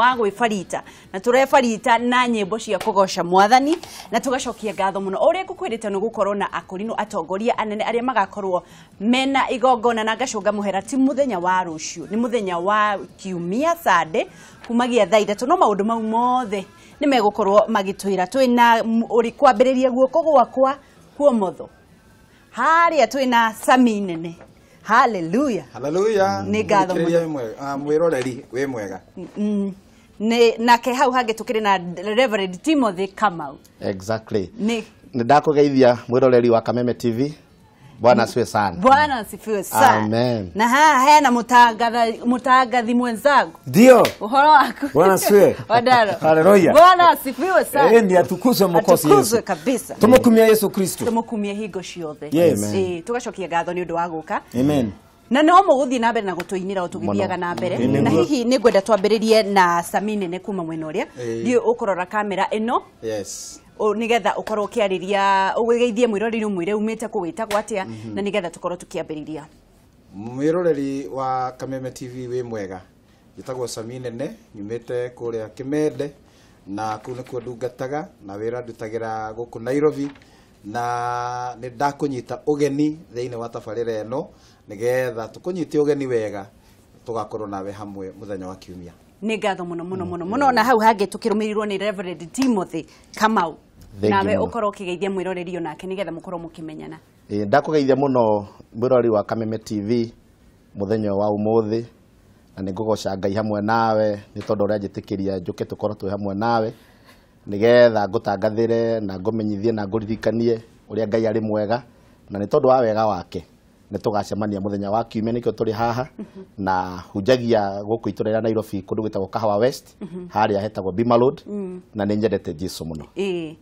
Wa gwĩbarita na tũrebarita na nyĩmbo cia kũgoca mwathani na tũgacokia ngatho mũno ũrĩa ngũkwĩrĩte nĩ gũkorwo na akũrinũ atongoria anene arĩa magakorwo mena igongona na ngacũnga mũhera ti mũthenya wa rũciũ, nĩ mũthenya wa kiumia Sunday kumagia thaa 3, no maũndũ mau mothe nĩ megũkorwo magĩtwĩra. Twĩna ũrĩ kwambĩrĩria guoko gwakwa kuomotho harĩa twĩna Sami nene. Hallelujah. Hallelujah. Nĩ ngatho mũno. Mwĩroreri wĩ mwega. Nĩ nake hau hangĩ tũkĩrĩ na Reverend Timothy Kamau. Exactly. Nĩ ndakũgeithia mwĩroreri wa Kameme TV. Bwana asifiwe sana. Bwana asifiwe sana. Amen. Na haha hena mutangathi mwenzangu. Ndio. Uhoro waku. Bwana asifiwe. Wadaro. Haleluya. Bwana asifiwe sana. Ni atukuzwe Mwokozi Yesu. Atukuzwe kabisa. Tumukumia Yesu Kristo. Tumukumia hingo ciothe. Yes. Tugacokia ngatho nĩ ũndũ wa gũka. Amen. Na no mũgũthiĩ na mbere na gũtũinĩra o tũgĩthiaga na mbere. Na hihi nĩ ngwenda twambĩrĩrie na Sami nene kuma mwena ũrĩa. Ndiũĩ ũkũrora kamera ĩno. Yes. Nigetha ũkorwo ũkĩarĩria ũgeithie mwĩroreri ũmwĩre umĩte kũ wĩtagwo atĩa na nigetha tũkorwo tũkĩambĩrĩria. Mwĩroreri wa Kameme TV wĩ mwega. Njĩtagwo Sami nene, nyumĩte kũrĩa Kĩmende na kũu nĩkuo ndungataga na wĩra ndutagĩra gũkũ Nairobi, na nĩ ndakũnyita ũgeni thĩinĩ wa tabarĩra ĩno nigetha tũkũnyite ũgeni wega tũgakorwo nawe hamwe mũthenya wa kiumia. Nĩ ngatho mũno mũno mũno mũno. Na hau hangĩ tũkĩrũmĩrĩrwo nĩ Reverend Timothy Kamau. Nawe ũkorwo ũkĩgeithia mwĩroreri onake nĩgetha mũkorwo mũkĩmenyana. Ndakũgeithia mũno mwĩroreri wa Kameme TV mũthenya wa ũmũthĩ, na nĩ ngũgoca Ngai hamwe nawe nĩ tondũ ũrĩa njĩtĩkĩria njũke tũkorwo twĩ hamwe nawe nĩgetha ngũtangathĩre na ngũmenyithie na ngũririkanie ũrĩa Ngai arĩ mwega, na nĩ tondũ wa wega wake nĩ tũgacemania mũthenya wa kiumia nĩkĩo tũrĩ haha. Na hunjagia gũkũ itũra rĩa Nairobi kũndũ gwĩtagwo Kahawa West, harĩa hetagwo Bima Road, na nĩ nyendete Jesu mũno.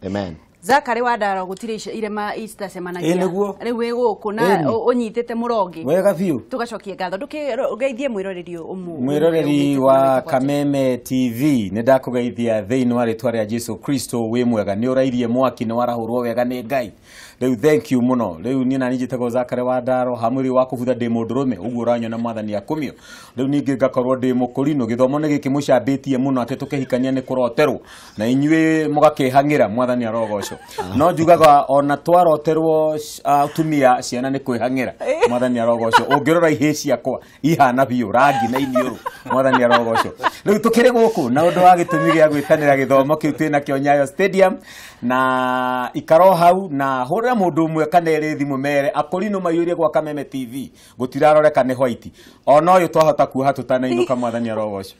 Amen. Zakari wa Ndaro gũtirĩ irema itacemanagia. Rĩu wĩ gũkũ na ũnyitĩte mũrongi. Wega biũ. Tũgacokia ngatho. Ndũkĩgeithie mwĩroreri ũmũ. Mwĩroreri wa Kameme TV nĩ ndakũgeithia thĩinĩ wa rĩtwa rĩa Jesu Kristo wĩ mwega. Nĩ ũrairie mwaki, nĩ warahũrwo wega nĩ Ngai. Rĩu thank you mũno. Rĩu niĩ na niĩ njĩtagwo Zakari wa Ndaro, hamwe wa kũbutha ndĩ mũndũrũme, ũguo ũranyona mwathani akumio. Rĩu ningĩ ngakorwo ndĩ mũkũrinũ, gĩthomo nĩ gĩkĩ mũcambĩtie mũno atĩ tũkĩhikania nĩ kũroterwo na inyuĩ mũgakĩhang'ĩra, mwathani arogocwo. No njugaga ona twaroterwo atumia ciana nĩ kwĩhang'ĩra, mwathani arogocwo. Ũngĩrora ihĩ ciakwa ihana biũ rangi na iniũrũ, mwathani arogocwo. Rĩu tũkĩrĩ gũkũ na ũndũ wa gĩtũmi gĩa gwĩtanĩra gĩthomo kĩu twĩ nakĩo Nyayo Stadium, na ikaro hau na hũrĩra mũndũ ũmwe kana erĩ thimũ mere akũrinũ maiyũrie gwa Kameme TV gũtiraroreka nĩ white ona ũyũ twahota kuoha tũtanainũka, mwathani arogocwo.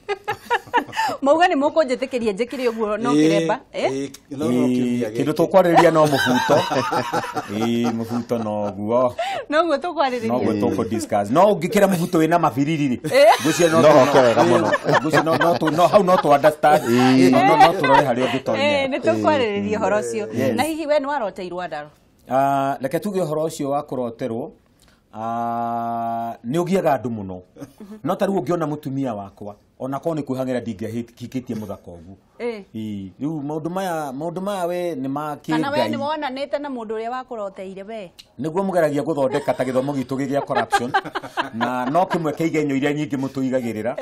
Mauga nĩ mũkũnjĩtĩkĩria njĩkĩre ũguo no kĩremba. Kĩndũ tũkwarĩrĩria no mũbuto. Mũbuto noguo. Noguo tũkwarĩrĩria. Noguo tũkũ discuss. No ũngĩkĩra mũbuto wĩna mabiriri rĩ, ngwĩciria no no hau no tũ understand. No tũrore harĩa ũngĩtonyera. Nĩ tũkwarĩrĩria ũhoro ũcio. Na hihi we nĩ waroteirwo Ndaro? Reke tuge ũhoro ũcio wa kũroterwo nĩ ũgiaga andũ mũno. No ta rĩu ũngĩona mũtumia wakwa ona korwo nĩ kwĩhang'ĩra ndingĩahikĩtie mũthaka ũguo. Rĩu maũndũ maya we nĩ ma kĩngai. Kana we nĩ wonanĩte na mũndũ ũrĩa wakũroteire we? Nĩguo mũgeragia gũthondeka ta gĩthomo gitũ gĩa corruption, na no kĩmwe kĩa igenyo iria nyingĩ mũtũigagĩrĩra,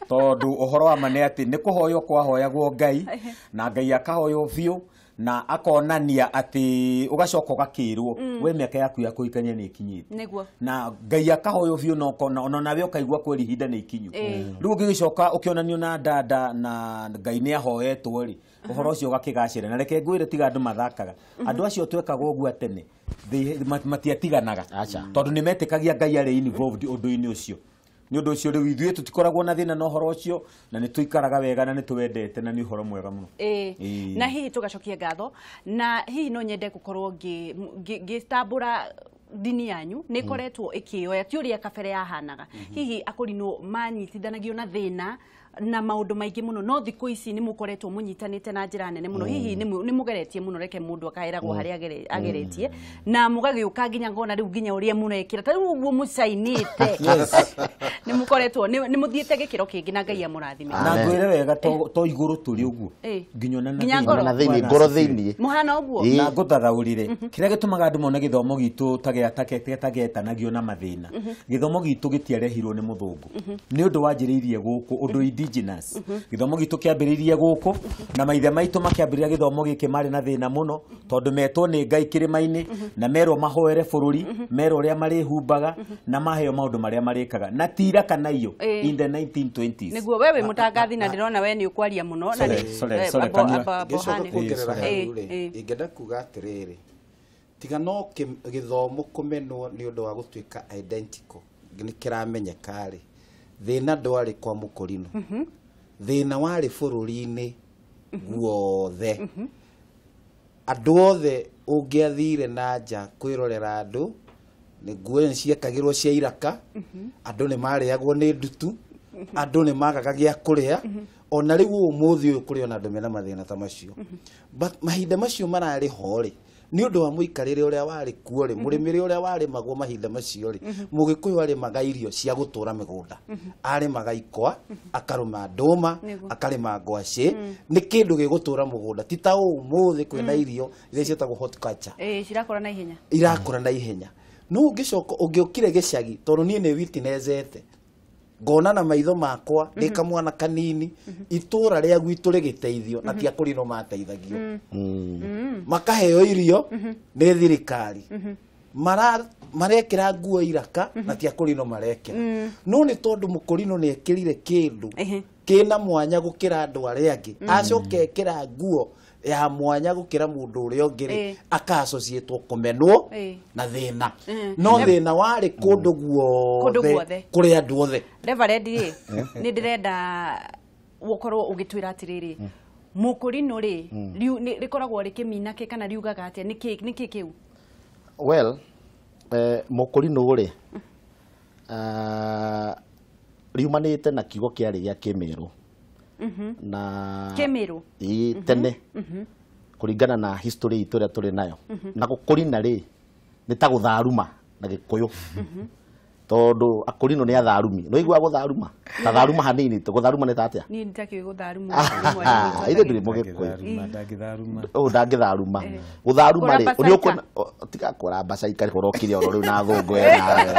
tondũ ũhoro wa ma nĩ atĩ nĩ kũhoywo kwahoyagwo Ngai, na Ngai akahoywo biũ na akonania atĩ ũgacoka ũgakĩrwo we mĩaka yaku ya kũhikania nĩ ĩkinyĩte, na Ngai akahoywo biũ na ũkona ona nawe ũkaigua kweri ihinda nĩ ikinyu. Rĩu ũngĩgĩcoka ũkĩonanio na dada na Ngai nĩ ahoetwo rĩ, ũhoro ũcio ũgakĩgacĩra. Na reke ngwĩre tiga andũ mathakaga, andũ acio twekaga ũguo tene matiatiganaga tondũ nĩ metĩkagia Ngai arĩ involved ũndũ-inĩ ũcio. Nĩ ũndũ ũcio rĩu ithuĩ tũtikoragwo na thĩna na ũhoro ũcio, na nĩ tũikaraga wega na nĩ tũwendete na nĩ ũhoro mwega mũno. Na hihi tũgacokia ngatho, na hihi no nyende gũkorwo ngĩtambũra ndini yanyu nĩ ĩkoretwo ĩkĩoya ti ũrĩa kabere yahanaga. Hihi akũrinũ manyitithanagio na thĩna na maũndũ maingĩ mũno, no thikũ ici nĩ mũkoretwo mũnyitanĩte na njĩra nene mũno. Hihi nĩ mũgeretie mũno, reke mũndũ akaĩragwo harĩa ageretie, na mũgagĩũka nginya ngona rĩu nginya ũrĩa mũrekĩra ta rĩu ũguo mũcainĩte. Nĩ mũkoretwo nĩ mũthiĩte gĩkĩro kĩngĩ na Ngai amũrathime. Na ngwĩre wega to igũrũ tũrĩ ũguo nginya na thĩinĩ, ngoro thĩinĩ mũhana ũguo. Na ngũthathaũrire kĩrĩa gĩtũmaga andũ mone gĩthomo gitũ ta gĩetanagio na mathĩna, gĩthomo gitũ gĩtiarehirwo nĩ mũthũngũ, nĩ ũndũ wanjĩrĩirie gũkũ ũndũ indigenous. Gĩthomo gitũ kĩambĩrĩirie gũkũ na maithe maitũ makĩambĩrĩria gĩthomo gĩkĩ marĩ na thĩna mũno tondũ metwo nĩ Ngai kĩrĩma-inĩ na merwo mahoere bũrũri, merwo ũrĩa marĩhumbaga na maheo maũndũ marĩa marĩkaga na tira kana iyo in the 1920s. Nĩguo we wĩ mũtangathi na ndĩrona we nĩ ũkwaria mũno na ngĩcoka kuongerera hau rĩ, ingĩenda kuga atĩrĩrĩ, tiga no gĩthomo kũmenwo nĩ ũndũ wa gũtuĩka identical nĩ kĩramenyeka rĩ, thĩna ndwarĩ kwa mũkũrinũ, thĩna warĩ bũrũri-inĩ guothe. Andũ othe ũngĩathire na nja kwĩrorera andũ, nĩ nguo ciekagĩrwo cia iraka, andũ nĩ marĩagwo nĩ ndutu, andũ nĩ magaga gĩa kũrĩa, ona rĩu ũmũthĩ ũyũ kũrĩ ona andũ mena mathĩna ta macio. But mahinda macio mararĩ ho rĩ, nĩ ũndũ wa mũikarĩre ũrĩa warĩ kuo rĩ, mũrĩmĩre ũrĩa warĩmagwo mahinda macio rĩ, mũgĩkũyũ arĩmaga irio cia gũtũra mĩgũnda, arĩmaga ikwa, akarĩma ndũma, akarĩma ngwacĩ, nĩ kĩndũ gĩgũtũra mũgũnda. Ti ta ũmũthĩ kwĩna irio iria ciĩtagwo horticulture, cirakũra na ihenya, irakũra na ihenya. No ũngĩcoka ũngĩũkire gĩcagi, tondũ niĩ nĩ witnessete ngona na maitho makwa ndĩ kamwana kanini itũra rĩa gwitũ rĩgĩteithio na ti akũrinũ mateithagio, makaheo irio nĩ thirikari, marekĩra nguo iraka na ti akũrinũ marekĩra. No nĩ tondũ mũkũrinũ nĩ ekĩrire kĩndũ kĩna mwanya gũkĩra andũ arĩa angĩ, acoka ekĩra nguo ya mwanya gũkĩra mũndũ ũrĩa ũngĩ rĩ, aka-associatwo kũmenwo na thĩna. No thĩna warĩ kũndũ guothe kũrĩ andũ othe. Reverend rĩ, nĩ ndĩrenda ũkorwo ũgĩtwĩra atĩrĩrĩ, mũkũrinũ rĩ rĩkoragwo rĩkĩmina kĩ kana riugaga atĩa, nĩkĩ kĩu? Well, mũkũrinũ rĩ riumanĩte na kiugo kĩarĩ gĩa kĩmĩrũ na kĩmĩrũ tene kũringana na history itũ ĩrĩa tũrĩ nayo. Na gũkũrina rĩ nĩ ta gũtharuma na Gĩkũyũ, tondũ akũrinũ nĩ atharumi. Nĩ ũiguaga gũtharuma? Ta tharuma hanini tu, gũtharuma nĩ ta atĩa? Niĩ nditakĩũĩ gũtharuma. Ithe ndũrĩ mũgĩkũyũ. Ndangĩtharuma. Gũtharuma rĩ, tiga kũramba caika ũrokire oro rĩu na thũngũ nawe.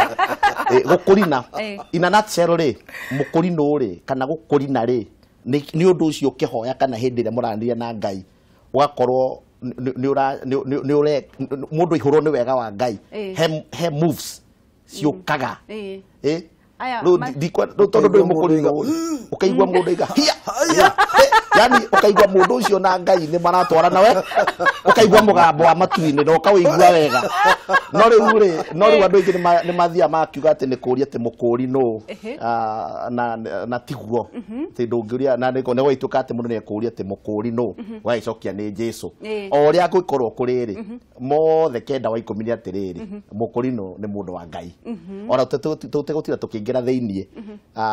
Gũkũrina in a nutshell rĩ, mũkũrinũ rĩ kana gũkũrina rĩ nĩ ũndũ ũcio ũkĩhoya kana hĩndĩ ĩrĩa mũranĩria na Ngai ũgakorwo mũndũ aihũrwo nĩ wega wa Ngai, he moves ciũkaga. Rĩu tondũ ndũrĩ mũkũrinũ ũkaigua mũndũ aiga hiya, yani ũkaigua mũndũ ũcio na Ngai nĩ maratwarana we, ũkaigua mũgambo wa matu-inĩ na ũkawĩigua wega. No rĩu rĩ, no rĩu andũ aingĩ nĩ mathiaga makiuga atĩ nĩ kũũria atĩ mũkũri nũ, na tiguo atĩ ndũngĩũria, na nĩ gũgĩtuĩka atĩ mũndũ nĩ ekũũria atĩ mũkũri nũ, ũgagĩcokia nĩ Jesũ. O ũrĩa gũgĩkorwo kũrĩ rĩ, mothe 9 wa 10 nĩ atĩrĩrĩ, mũkũrinũ nĩ mũndũ wa Ngai. Ona tũtegũtinda tũkĩingĩra thĩiniĩ,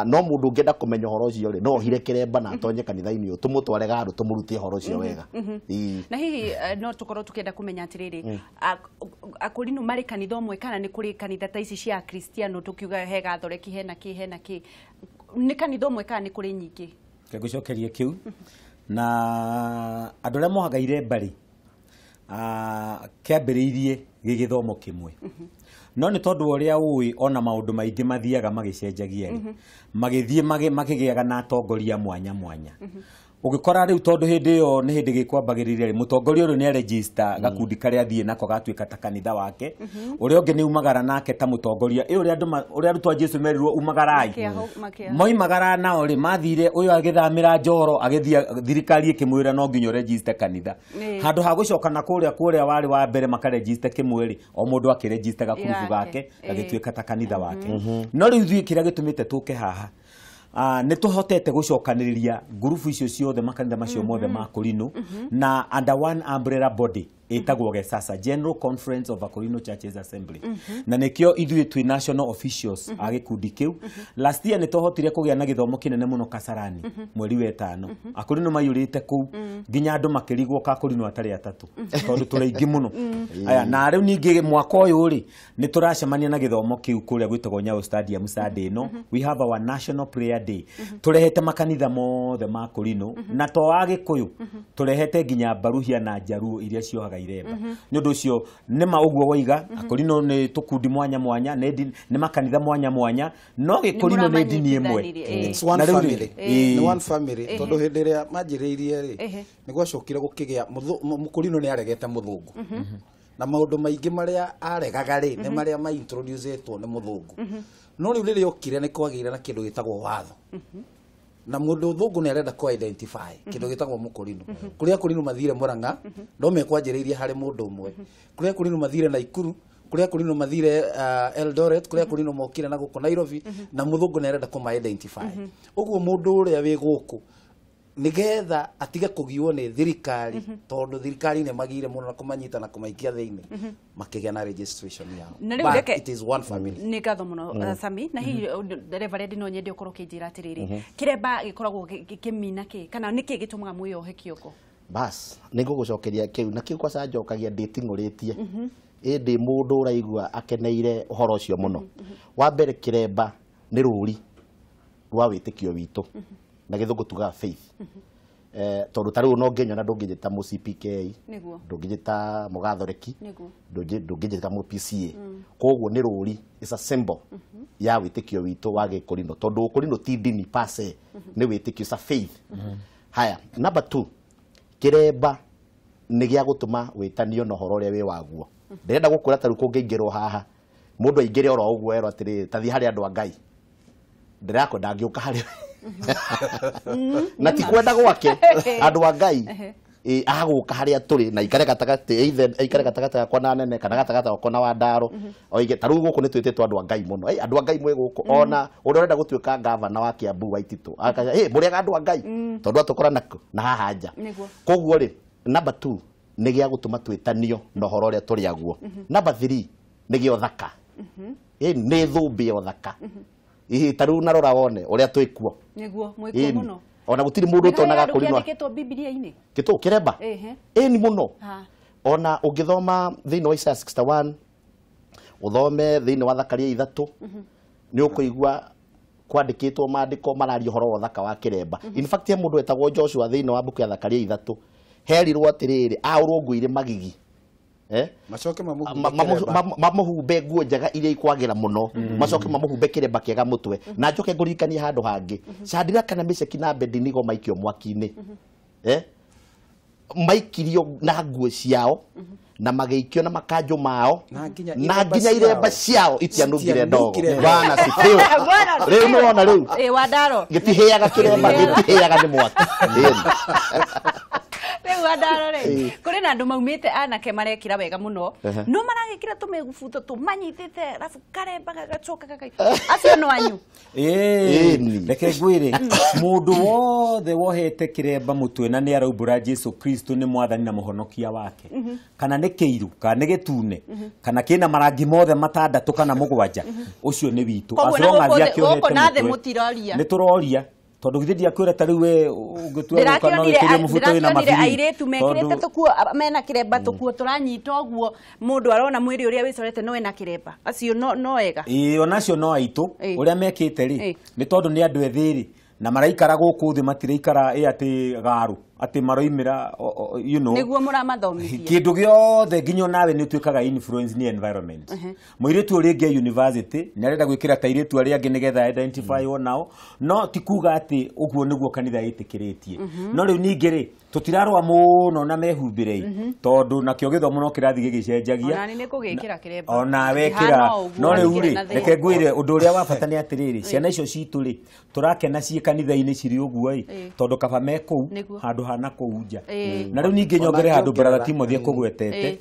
no mũndũ ũngĩenda kũmenya ũhoro ũcio rĩ, no ohire kĩremba na atonye kanitha-inĩ ũyũ, tũmũtware Garu tũmũrute ũhoro ũcio wega. Na hihi no tũkorwo tũkĩenda kũmenya atĩrĩrĩ, akũrinũ marĩ kanitha ũmwe kana nĩ kũrĩ kanitha ta ici cia Akristiano tũkiuga he Gathoreki hena kĩ hena kĩ, nĩ kanitha ũmwe kana nĩ kũrĩ nyingĩ? Ngũcokerie kĩu na andũ arĩa mohagaire mbarĩ kĩambĩrĩirie gĩgĩthomo kĩmwe, no nĩ tondũ ũrĩa ũĩ ona maũndũ maingĩ mathiaga magĩcenjagia rĩ, magĩthiĩ makĩgĩaga na atongoria mwanya mwanya. Ũgĩkora rĩu tondũ hĩndĩ ĩyo nĩ hĩndĩ gĩkwambagĩrĩria rĩ, mũtongoria ũyũ nĩ aregister gakundi karĩa athiĩ nako gatuĩka ta kanitha wake, ũrĩa ũngĩ nĩ umagara nake ta mũtongoria. Ũrĩa arutwo a Jesũ merirwo umagarai, moimagara nao rĩ mathire, ũyũ agĩthamĩra Njoro, agĩthiĩ thirikari ĩkĩmwĩra no nginya ũregister kanitha. Handũ ha gũcoka na kũrĩa kũrĩa warĩ wa mbere makaregister kĩmwe rĩ, o mũndũ akĩregister gakurubu gake gagĩtuĩka ta kanitha wake. No rĩu ithuĩ kĩrĩa gĩtũmĩte tũke haha, nĩ tũhotete gũcokanĩrĩria ngurubu icio ciothe, makanitha macio mothe ma Kũrinũ na under one umbrella body ĩtagwo Gesasa, General Conference of Akorino Churches Assembly. Na nĩkĩo ithuĩ twĩ national officials a gĩkundi kĩu. Last year nĩ tũhotire kũgĩa na gĩthomo kĩnene mũno Kasarani mweri wa 5. Akorino maiyũrĩte kũu nginya andũ makĩrigwo ka Akorino atarĩ atatũ tondũ tũrĩ aingĩ mũno. Aya, na rĩu ningĩ mwaka ũyũ rĩ nĩ tũracemania na gĩthomo kĩu kũrĩa gwĩtagwo Nyayo Stadium Sunday ĩno. We have our national prayer day. Tũrehete makanitha mothe ma Akorino na to a Gĩkũyũ, tũrehete nginya Mbaruhia na Njaruo iria ciohaga mehumbaga iremba. Nĩ ũndũ ũcio nĩma ũguo woiga akũrinũ nĩ tũkundi mwanya mwanya, nĩ makanitha mwanya mwanya, no gĩkũrinũ nĩ ndini ĩmwe. It's one family. Nĩ one family tondũ hĩndĩ ĩrĩa manjĩrĩirie rĩ nĩ gwacokire gũkĩgĩa mũkũrinũ nĩ aregete mũthũngũ. Na maũndũ maingĩ marĩa aregaga rĩ nĩ marĩa ma introducetwo nĩ mũthũngũ. No rĩu rĩrĩa okire nĩ kwagĩire na kĩndũ gĩtagwo watho. Na mũndũ ũthũngũ nĩ arenda kũ identify kĩndũ gĩtagwo mũkũrinũ. Kũrĩa akũrinũ mathire Murang'a no mekwanjĩrĩirie harĩ mũndũ ũmwe. Kũrĩa akũrinũ mathire Naikuru, kũrĩa akũrinũ mathire Eldoret, kũrĩa akũrinũ mokire na gũkũ Nairobi, na mũthũngũ nĩ arenda kũma identify. Ũguo mũndũ ũrĩa wĩ gũkũ nigetha atige kũgiwo nĩ thirikari tondũ thirikari nĩ magire mũno na kũmanyita na kũmaikia thĩinĩ makĩgĩa na registration yao. But it is one family. Nĩ ngatho mũno Sami, na hihi Reverend no nyende ũkorwo ũkĩnjĩra atĩrĩrĩ, kĩremba gĩkoragwo gĩkĩmina kĩ kana nĩkĩ gĩtũmaga mwĩyohe kĩongo? Bas nĩ ngũgũcokeria kĩu na kĩu kwaca njokagia ndĩting'ũrĩtie ĩndĩ mũndũ ũraigua akeneire ũhoro ũcio mũno. Wa mbere kĩremba nĩ rũri rwa wĩtĩkio witũ na gĩthũngũ tugaga faith. Tondũ ta rĩu no ngĩnyona ndũngĩnjĩta mũ CPK, ndũngĩnjĩta mũgathoreki, ndũngĩnjĩta mũ PCA. Koguo nĩ rũri, is a symbol ya wĩtĩkio witũ wa gĩkũrinũ tondũ ũkũrinũ ti ndini per se, nĩ wĩtĩkio, is a faith. Haya, number 2, kĩremba nĩ gĩa gũtũma wĩtanio na ũhoro ũrĩa wĩ waguo. Ndĩrenda gũkwĩra ta rĩu kũngĩingĩrwo haha mũndũ aingĩre oro ũguo erwo atĩrĩrĩ, ta thiĩ harĩ andũ a Ngai, ndĩrakwenda ngĩũka harĩ na ti kwenda gwake andũ a Ngai agũka harĩa tũrĩ na aikare gatagatĩ, either aikare gatagatĩ gakwa na nene kana gatagatĩ gakwa na Wandaro, oige ta rĩu gũkũ nĩ twĩtĩtwo andũ a Ngai mũno. Andũ a Ngai mwĩ gũkũ, ona ũrĩa ũrenda gũtuĩka gavana wa Kiambu wa Ititũ akauga mũrĩaga andũ a Ngai tondũ atũkora na haha nja. Koguo rĩ, number 2 nĩ gĩa gũtũma twĩtanio na ũhoro ũrĩa tũrĩ aguo. Number 3 nĩ gĩa ũthaka. Nĩ thũmbĩ ya ũthaka. Ihi ta rĩu narora wone ũrĩa twĩkuo. Nĩguo mwĩkuo mũno. Ona gũtirĩ mũndũ ũtonaga kũrinwa. Kĩandĩkĩtwo Bibilia-inĩ. Gĩtũ kĩremba? Ĩni mũno. Ona ũngĩthoma thĩinĩ wa Isaiah 61, ũthome thĩinĩ wa Thakaria 3, nĩ ũkũigua kwandĩkĩtwo maandĩko mararia ũhoro wa ũthaka wa kĩremba. In fact he mũndũ wetagwo Joshua thĩinĩ wa mbuku ya Thakaria 3 herirwo atĩrĩrĩ, aũrwo nguo irĩ magigi. Macoke mamũhumbe nguo njega iria ikwagĩra mũno, macoke mamũhumbe kĩremba kĩega mũtwe. Na njoke ngũririkanie handũ hangĩ, Shadraka na Meshaki na Abednego maikio mwaki-inĩ, maikirio na nguo ciao na magĩikio na makanjũ mao na nginya iremba ciao itianungire ndogo. Bwana sifiwe. Rĩu nĩwona rĩu Wandaro gĩtihĩaga kĩremba, gĩtihĩaga nĩ mwaki. Rĩu Wandaro rĩ, kũrĩ na andũ maumĩte anake marekĩra wega mũno, no maragĩkĩra tũmĩgubuto tũmanyitĩte arabu karemba gagacoka gakai. Acio no anyu. Reke ngwĩre, mũndũ wothe wohete kĩremba mũtwe na nĩ araumbũra Jesu Kristo nĩ mwathani na mũhonokia wake, kana nĩ kĩiru kana nĩ gĩtune kana kĩna marangi mothe matandatũ kana mũgwanja, ũcio nĩ witũ. As long as akĩohete mũtwe nĩ tũroria tondũ githĩ ndiakwĩra ta rĩu we ũngĩtua gũka no wĩkĩre mũbuto wĩna mabiri. Airĩtu mekĩrĩte tũkuo mena kĩremba tũkuo tũranyita ũguo mũndũ arona mwĩrĩ ũrĩa wĩcorete no ena kĩremba, acio no ega. Ĩĩ onacio no aitũ ũrĩa mekĩte rĩ nĩ tondũ nĩ andũ ethĩ rĩ na maraikara gũkũ thĩ, matiraikara ĩ atĩ garu atĩ maroimĩra, you know, nĩguo mũramathomithia kĩndũ gĩothe nginya nawe nĩ ũtuĩkaga influence nĩ environment. Mũirĩtu ũrĩa ũngĩ university nĩ arenda gwĩkĩra ta airĩtu arĩa angĩ nĩgetha identify o nao, no ti kuga atĩ ũguo nĩguo kanitha ĩtĩkĩrĩtie. No rĩu ningĩ rĩ tũtirarũa mũno na mehumbĩre tondũ nakĩo gĩthomo no kĩrathiĩ gĩgĩcenjagia. Ona nĩ kũgĩkĩra kĩremba ona wekĩra. No rĩu rĩ reke ngwĩre ũndũ ũrĩa wa bata nĩ atĩrĩrĩ, ciana icio citũ rĩ tũrakena ciĩ kanitha-inĩ cirĩ ũguo ĩ tondũ kaba me kũu handũ ha na kũu nja. Na rĩu ningĩ nyongere handũ Brother Timothy ekũgwetete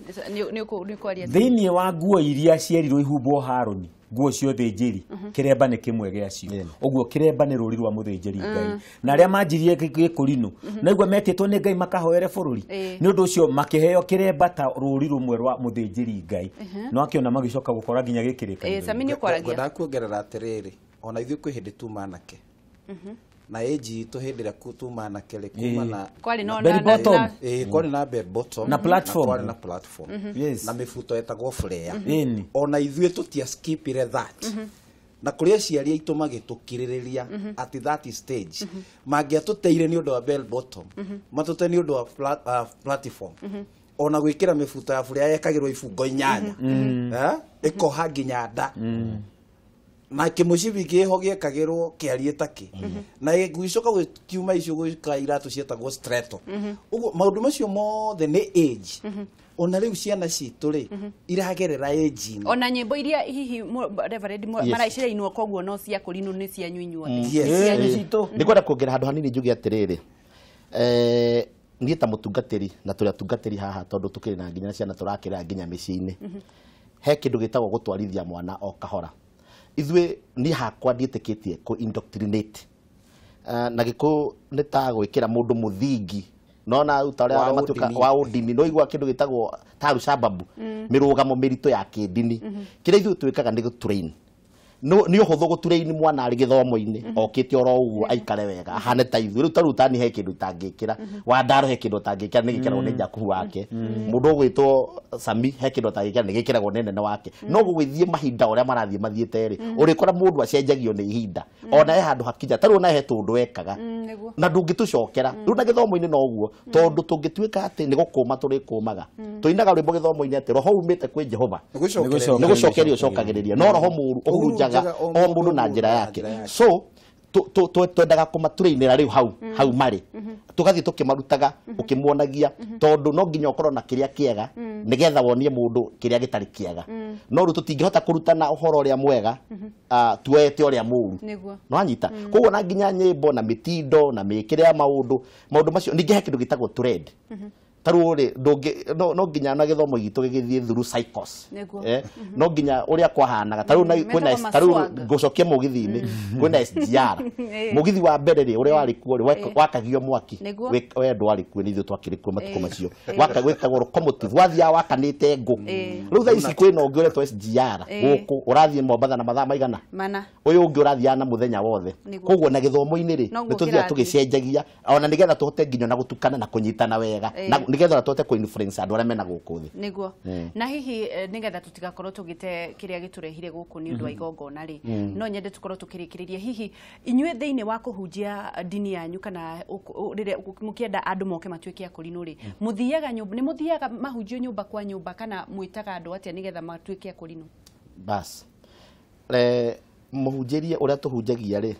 thĩinĩ wa nguo iria cierirwo ihumbwo Harũni, nguo ciothe njĩri, kĩremba nĩ kĩmwe gĩacio. Ũguo kĩremba nĩ rũri rwa mũthĩnjĩri Ngai. Na arĩa manjirie gĩkũrinũ naigua metĩtwo nĩ Ngai makahoere bũrũri, nĩ ũndũ ũcio makĩheo kĩremba ta rũri rũmwe rwa mũthĩnjĩri Ngai. No akĩona magĩcoka gũkora nginya gĩkĩrĩkanĩro. Sami nĩ ũkwaragia. Ngwendaga kuongerera atĩrĩrĩ, ona ithuĩ kwĩ hĩndĩ tuma anake na age itũ hĩndĩ ĩrĩa tuma anake rĩ kuma na kwarĩ no bell bottom, kwarĩ na bell bottom na platform, kwarĩ na platform na mĩbuto yetagwo flare. Ona ithuĩ tũtia skipire that na kũrĩ aciari aitũ magĩtũkirĩrĩria at that stage mangĩatũteire nĩ ũndũ wa bell bottom, matũte nĩ ũndũ wa platform, Ona gwĩkĩra mĩbuto ya burĩa yekagĩrwo ibungo 8. Ĩkoha nginya nda. Na kĩmũcibi kĩho gĩekagĩrwo kĩarie takĩ. Na gũgĩcoka gũkiuma icio gũka iratũ cietagwo stretto. Ũguo maũndũ macio mothe nĩ age. Ona rĩu ciana citũ rĩ iragerera age-inĩ. Ona nyĩmbo iria hihi Reverend maraicirainwo koguo no cia kũrinũ nĩ cianyu inyuothe. Yes. Nĩ ngwenda kuongerera handũ hanini njuge atĩrĩrĩ, niĩ ta mũtungatĩri na tũrĩ atungatĩri haha tondũ tũkĩrĩ na nginya ciana tũrakĩrera nginya mĩciĩ-inĩ, he kĩndũ gĩtagwo gũtwarithia mwana o kahora. Ithuĩ niĩ hakwa ndiĩtĩkĩtie kũ indoctrinate. Na gĩkũyũ nĩ ta gwĩkĩra mũndũ mũthingi nona ũrĩa matuĩka wa ũndini no igua kĩndũ gĩtagwo ta Alshababu mĩrũgamo mĩritũ ya kĩndini. Kĩrĩa ithuĩ twĩkaga nĩ gũtrain. Nĩ ũhũthũ gũtrain mwana arĩ gĩthomo-inĩ okĩte oro ũguo aikare wega ahane ta ithuĩ. Rĩu ta rĩu tani he kĩndũ itangĩkĩra, Wandaro he kĩndũ atangĩkĩra nĩ gĩkĩragwo nĩ Jakubu wake, mũndũ ũgwĩtwo Sami he kĩndũ atangĩkĩra nĩ gĩkĩragwo nĩ nene wake. No gũgĩthiĩ mahinda ũrĩa marathiĩ mathiĩte rĩ, ũrĩkora mũndũ acenjagio nĩ ihinda ona he handũ hakinya ta rĩu ona he tũndũ wekaga na ndũngĩtũcokera. Rĩu na gĩthomo-inĩ no ũguo, tondũ tũngĩtuĩka atĩ nĩ gũkũma tũrĩkũmaga, tũinaga rwĩmbo gĩthomo-inĩ atĩ roho umĩte kwĩ Jehova nĩ gũcokeria ũcokagĩrĩria, no roho mũũru ũhurunjaga o mũndũ na njĩra yake. So twendaga kũmatrainĩra rĩu hau hau marĩ, tũgathiĩ tũkĩmarutaga ũkĩmuonagia, tondũ no nginya ũkorwo na kĩrĩa kĩega nĩgetha wonie mũndũ kĩrĩa gĩtarĩ kĩega. No rĩu tũtingĩhota kũrutana ũhoro ũrĩa mwega tuoete ũrĩa mũũru. No anyita koguo na nginya nyĩmbo na mĩtindo na mĩkĩre ya maũndũ maũndũ macio. Ningĩ he kĩndũ gĩtagwo trend. Ta rĩu rĩ no nginya na gĩthomo gitũ gĩgĩthiĩ through cycles. No nginya ũrĩa kwahanaga ta rĩu kwĩna ta rĩu ngũcokia mũgithi-inĩ kwĩna SGR. Mũgithi wa mbere rĩ ũrĩa warĩ kuo rĩ wakagio mwaki we ndwarĩ kuo nĩ ithuĩ twakĩrĩ kuo matukũ macio, wĩtagwo locomotive, wathiaga wakanĩte ngũ. Rĩu thaa ici kwĩna ũngĩ ũretwo SGR gũkũ ũrathiĩ Mombatha na mathaa maigana mana, ũyũ ũngĩ ũrathiaga na mũthenya wothe. Koguo na gĩthomo-inĩ rĩ nĩ tũthiaga tũgĩcenjagia ona nĩgetha tũhote nginya na gũtukana na kũnyitana wega, na nĩgetha tũhote kũ influence andũ arĩa mena gũkũ thĩ. Nĩguo. Na hihi nĩgetha tũtigakorwo tũgĩte kĩrĩa gĩtũrehire gũkũ nĩ ũndũ wa igongona rĩ, no nyende tũkorwo tũkĩrĩkĩrĩria hihi inyuĩ thĩinĩ wa kũhunjia ndini yanyu kana rĩrĩa mũkĩenda andũ moke matuĩke a kũrinũ rĩ, mũthiaga nyũmba, nĩ mũthiaga mahunjio nyũmba kwa nyũmba kana mwĩtaga andũ atĩa nĩgetha matuĩke a kũrinũ? Bas mũhunjĩrie ũrĩa tũhunjagia rĩ,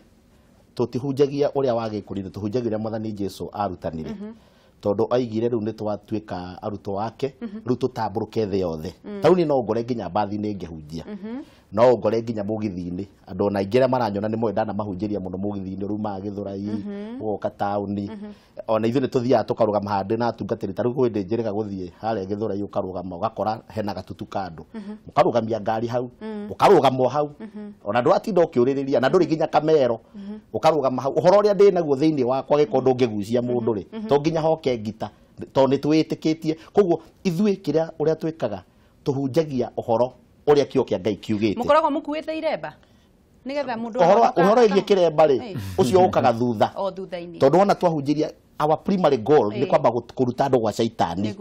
tũtihunjagia ũrĩa wa gĩkũrinũ, tũhunjagia ũrĩa Mwathani Jesũ arutanire. Tondũ aigire rĩu nĩ twatuĩka arutwo ake, rĩu tũtambũrũke thĩ yothe. Ta rĩu niĩ no ngore nginya mbathi-inĩ ngĩhunjia, no ngore nginya mũgithi-inĩ. Andũ ona aingĩ arĩa maranyona nĩ moĩ ndanamahunjĩria mũno mũgithi-inĩ, rĩu maga Gĩthũrai, ũgoka taũni. Ona ithuĩ nĩ tũthiaga tũkarũgama handũ na atungatĩri. Ta rĩu kwĩ hĩndĩ njĩrĩga gũthiĩ harĩa Gĩthũrai, ũkarũgama ũgakora hena gatutu ka andũ, mũkarũgamia ngari hau, ũkarũgama o hau, ona ndũratinda ũkĩũrĩrĩria na ndũrĩ nginya kamero, ũkarũgama hau. Ũhoro ũrĩa ndĩ naguo thĩinĩ wakwa gĩkorwo ndũngĩgucia mũndũ rĩ, to nginya hoke ngita, tondũ nĩ twĩtĩkĩtie. Koguo ithuĩ kĩrĩa ũrĩa twĩkaga tũhunjagia ũhoro ũrĩa kĩo kĩa Ngai kiugĩte. Mũkoragwo mũkuĩte iremba nĩgetha mũndũ ũhoro wĩgiĩ kĩremba rĩ, ũcio ũkaga thutha, o thutha-inĩ, tondũ wona twahunjĩria our primary goal nĩ kwamba kũruta andũ gwa caitani,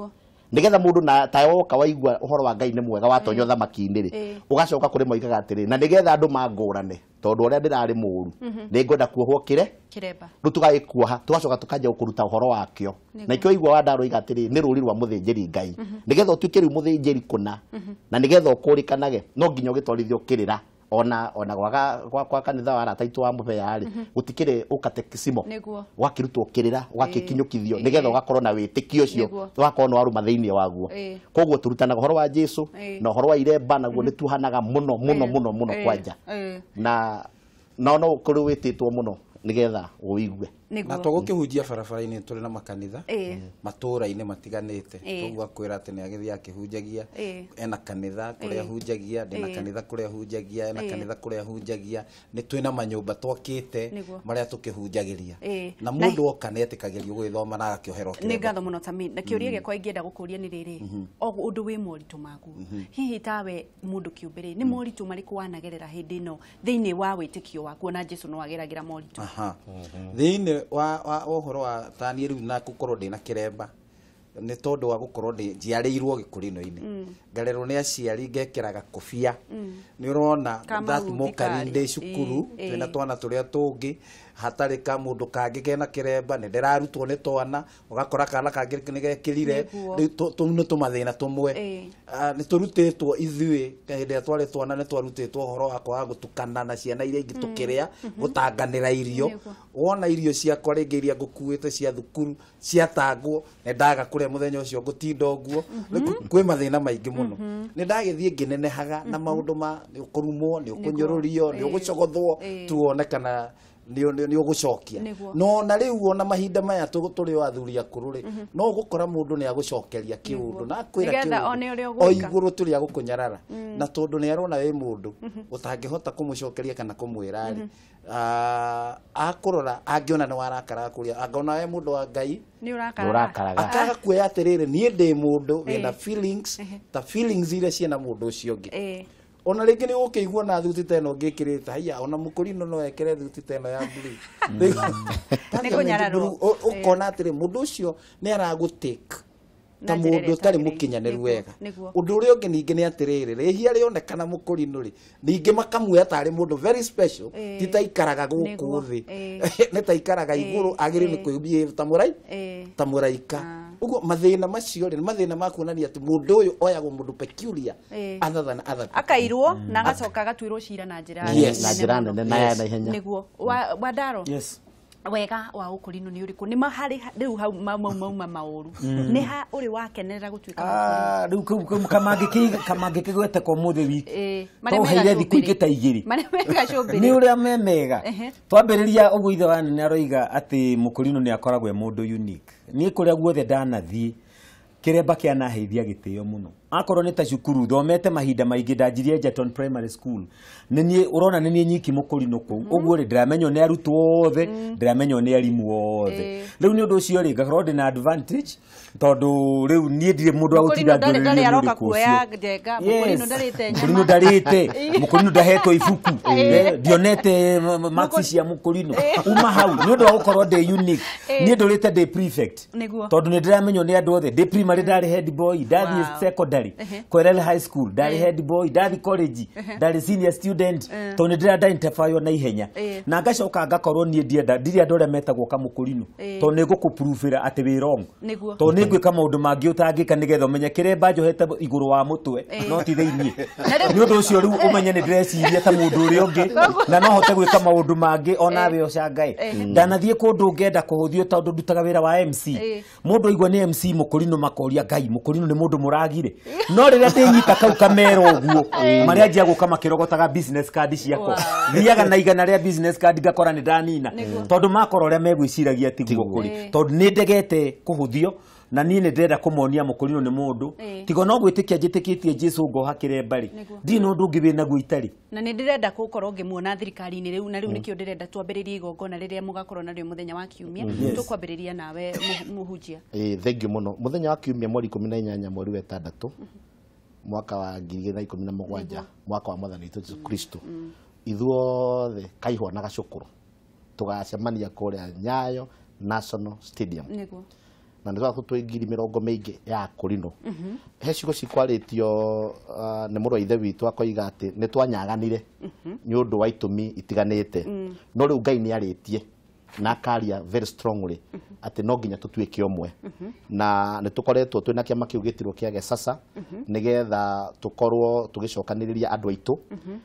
nĩgetha mũndũ na ta woka waigua ũhoro wa Ngai nĩ mwega watonya ũthamaki-inĩ rĩ, ũgacoka kũrĩ moigaga atĩrĩ, na nĩgetha andũ mangũrane tondũ ũrĩa ndĩrarĩ mũũru nĩ ngwenda kuohwo kĩremba, rĩu tũgagĩkuoha tũgacoka tũkanjia gũkũruta ũhoro wakĩo. Na ikĩo igua Wandaro oiga atĩrĩ, nĩ rũri rwa mũthĩnjĩri Ngai, nĩgetha ũtuĩke rĩu mũthĩnjĩri kũna, na nĩgetha ũkũrĩkanage no nginya ũgĩtwarithio kĩrĩra. Ona gwaga kwa kanitha wa arata aitũ wa Mũbea rĩ, gũtikĩrĩ ũkatekisimo, ũgakĩrutwo kĩrĩra, ũgakĩkinyũkithio nĩgetha ũgakorwo na wĩtĩkio ũcio, ũgakorwo nĩ warũma thĩinĩ waguo. Koguo tũrutanaga ũhoro wa Jesũ na ũhoro wa iremba, naguo nĩ tuohanaga mũno mũno mũno mũno kwanja, na no kũrĩ wĩtĩtwo mũno nĩgetha ũigue. Na tũgũkĩhunjia barabara-inĩ tũrĩ na makanitha matũũra-inĩ matiganĩte, koguo akwĩra atĩ nĩ agĩthiĩ akĩhunjagia, ena kanitha kũrĩa hunjagia, ndĩna kanitha kũrĩa hunjagia, ena kanitha kũrĩa hunjagia, nĩ twĩna manyũmba twakĩte marĩa tũkĩhunjagĩria, na mũndũ oka nĩ etĩkagĩrio gũgĩthoma na agakĩoherwo kĩremba. Nĩ ngatho mũno Tami. Na kĩũria gĩakwa ingĩenda gũkũria nĩ rĩrĩ, o ũndũ wĩ moritũ maku, hihi tawe mũndũ kĩũmbe rĩ, nĩ moritũ marĩkũ wanagerera hĩndĩ ĩno thĩinĩ wa wĩtĩkio waku? Ona Jesũ no ageragĩra moritũ. Thĩinĩ wa ũhoro wa tani rĩu na gũkorwo ndĩna kĩremba nĩ tondũ wa gũkorwo njiarĩirwo gĩkũrino-inĩ, ngarerwo nĩ aciari, ngekĩraga kobia, nĩ ũrona that mockery ndĩ cukuru twĩna twana tũrĩa tũngĩ, hatarĩ ka mũndũ kangĩ kena kĩremba nĩ ndĩrarutwo nĩ twana ũgakora kana kangĩ nĩ gekĩrire rĩu tũu nĩ tũmathĩna tũmwe. Nĩ tũrutĩtwo ithuĩ hĩndĩ ĩrĩa twarĩ twana nĩ twarutĩtwo ũhoro wa kwaga gũtukana na ciana iria ingĩ tũkĩrĩa gũtanganĩra irio wona irio ciakwa rĩngĩ iria ngũkuĩte cia thukuru ciatangwo nĩ ndaga kũrĩa mũthenya ũcio ngũtinda ũguo kwĩ mathĩna maingĩ mũno nĩ ndagĩthiĩ ngĩnenehaga na maũndũ ma nĩ ũkũrumwo nĩ ũkũnyũrũrio nĩ ũgũcogothwo tuone kana nĩ ũgũcokia no na rĩu ona mahinda maya tũrĩ o athuri akũrũ rĩ no ũgũkora mũndũ nĩ agũcokeria kĩũndũ na akwĩra kĩũndũ o igũrũ tũrĩ agũkũnyarara na tondũ nĩ arona wĩ mũndũ ũtangĩhota kũmũcokeria kana kũmwĩra rĩ akũrora angĩona nĩ warakara kũrĩa angona we mũndũ wa Ngai nĩ ũrakaraga akaga kuoya atĩrĩrĩ niĩ ndĩ mũndũ wĩna feelings ta feelings iria ciĩna mũndũ ũcio ũngĩ ona rĩngĩ nĩ ũkĩigua na thuti ta ĩno ngĩkĩrĩte haiya ona mũkũrinũ no ekĩre thuti ta ĩno ya blue nĩ kũnyararwo ũkona atĩrĩ mũndũ ũcio nĩ aragũtake ta mũndũ ũtarĩ mũkinyanĩru wega ũndũ ũrĩa ũngĩ ningĩ nĩ atĩrĩrĩ rĩhia rĩonekana mũkũrinũ rĩ ningĩ makamuoya tarĩ mũndũ very special ti ta ikaraga gũkũ thĩ nĩ ta ikaraga igũrũ agĩrĩirwo nĩ kwĩbehave ta mũrai ta mũraika ũguo mathĩna macio rĩ nĩ mathĩna ma kuonania atĩ mũndũ ũyũ oyagwo mũndũ peculiar other than other people akairwo na agacoka agatuĩrwo cira na njĩra na njĩra nene na ya naihenya nĩguo Wandaro wega wa ũkũrinũ nĩ ũrĩkũ nĩ harĩ rĩu hau mauma maũru nĩ ha ũrĩ wakenerera gũtuĩka rĩu kamangĩkĩgwete kwa ũmũthĩ wiki tũheire thikũ ingĩ ta igĩrĩ nĩ ũrĩa me mega twambĩrĩria ũguo ithe wa nene aroiga atĩ mũkũrinũ nĩ akoragwo e mũndũ unique niĩ kũrĩa guothe ndanathiĩ kĩremba kĩanaheithia gĩtĩo mũno akorwo nĩ ta cukuru thomete mahinda maingĩ ndanjirie Egerton Primary School nĩ niĩ ũrona nĩ niĩ nyiki mũkũrinũ kũu ũguo rĩ ndĩramenywo nĩ arutwo othe ndĩramenywo nĩ arimũ othe rĩu nĩ ũndũ ũcio rĩ ngakorwo ndĩna advantage tondũ rĩu niĩ ndirĩ mũndũ wa gũtinda ngĩũrĩrio nĩ ũrĩkũ ũcio mũkũrinũ ndarĩte mũkũrinũ ndahetwo ibuku ndionete marks cia mũkũrinũ uma hau nĩ ũndũ wa gũkorwo ndĩ unique niĩ ndũrĩte ndĩ prefect tondũ nĩ ndĩramenywo nĩ andũ othe ndĩ primary ndarĩ head boy ndathiĩ secondary Kwerele High School ndarĩ head boy ndathi college ndarĩ senior student tondũ nĩ ndĩrenda interview na ihenya na ngacoka ngakorwo niĩ ndienda ndirĩ andũ arĩa metagwo kamũkũrinũ tondũ nĩ ngũkũpruvĩra atĩ wĩ wrong tondũ nĩ ngwĩka maũndũ mangĩ ũtangĩka nĩgetha ũmenye kĩremba njohete igũrũ wa mũtwe no ti thĩiniĩ nĩ ũndũ ũcio rĩu ũmenye nĩ ndĩreciria ta mũndũ ũrĩa ũngĩ na no hote gwĩka maũndũ mangĩ onawe ũcangae ndanathiĩ kũndũ ngenda kũhũthio tondũ ndutaga wĩra wa MC mũndũ aigua nĩ MC mũkũrinũ makoria Ngai mũkũrinũ nĩ mũndũ mũragire no rĩrĩa ndĩnyita kau kamera ũguo marĩa anjia gũka makĩrogotaga business card ciakwa thiaga na igana rĩa business card ngakora nĩ ndanina tondũ makora ũrĩa megwĩciragia tiguo kũrĩ tondũ nĩ ndegete kũhũthio na niĩ nĩ ndĩrenda kũmonia mũkũrinũ nĩ mũndũ tiga no gwĩtĩkia njĩtĩkĩtie Jesũ ngoha kĩremba rĩ ndirĩ na ũndũ ũngĩ wĩ naguo itarĩ na nĩ ndĩrenda gũkorwo ngĩmuona thirikari-inĩ rĩu na rĩu nĩkĩo ndĩrenda twambĩrĩrie igongona rĩrĩa mũgakorwo narĩo mũthenya wa kiumia tũkwambĩrĩria nawe mũhunjia. Thank you mũno mũthenya wa kiumia mweri 18 mweri wa 6 mwaka wa 2017 mwaka wa mwathani witũ Jesũ Kristo ithuothe Kaihwa na Gacũkũrũ tũgacemania kũrĩa Nyayo National Stadium nĩguo na nĩ twakorwo twĩ ngiri mĩrongo mĩingĩ ya akũrinũ he ciugo cikwarĩtio nĩ mũrũ wa ithe witũ akoiga atĩ nĩ twanyaganire nĩ ũndũ wa itũmi itiganĩte no rĩu Ngai nĩ arĩtie na akaria very strongly atĩ no nginya tũtuĩke ũmwe na nĩ tũkoretwo twĩna kĩama kĩu gĩtirwo kĩa Gesasa nĩgetha tũkorwo tũgĩcokanĩrĩria andũ aitũ